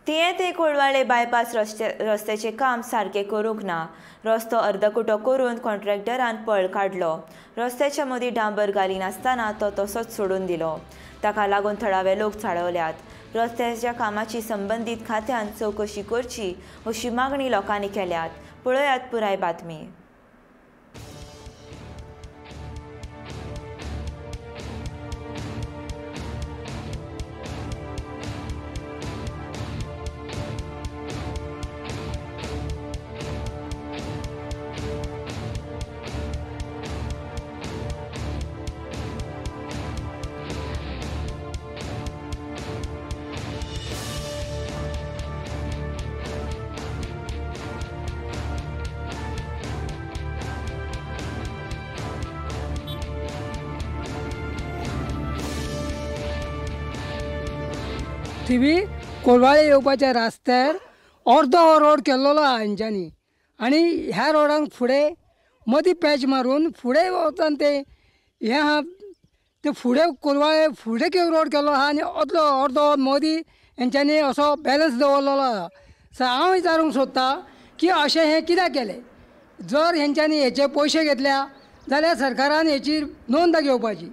थिये ते कोलवाळे बायपास रस्त्याचें काम सारकें करूंक ना. रस्तो अर्दकुटो करून कॉन्ट्रॅक्टरान पळ काडलो. रस्त्याच्या मदीं डांबर घालिनासतना तो तसोच सोडून दिलो. ताका लागून थळावे लोक चाळवल्यात. रस्त्याच्या कामाची संबंदीत खात्यान चवकशी करची अशी मागणी लोकांनी केल्यात. पळयात पुराय बातमी. थिवी कोलवाळे येवपाच्या रस्त्यार अर्दो हो रोड केल्लो आहा हेंच्यांनी आनी ह्या रोडांक फुडें मदीं पॅच मारून फुडें वचोन ते हें आहा ते फुडें कोलवाळे फुडें रोड केल्लो आहा आनी अर्दो अर्दो मदीं हेंच्यांनी असो बॅलन्स दवरलेलो आहा. सो हांव विचारूंक सोदता की अशें हें कित्याक केलें? जर हेंच्यांनी हेचे पयशे घेतल्या जाल्यार सरकारान हेची नोंद घेवपाची.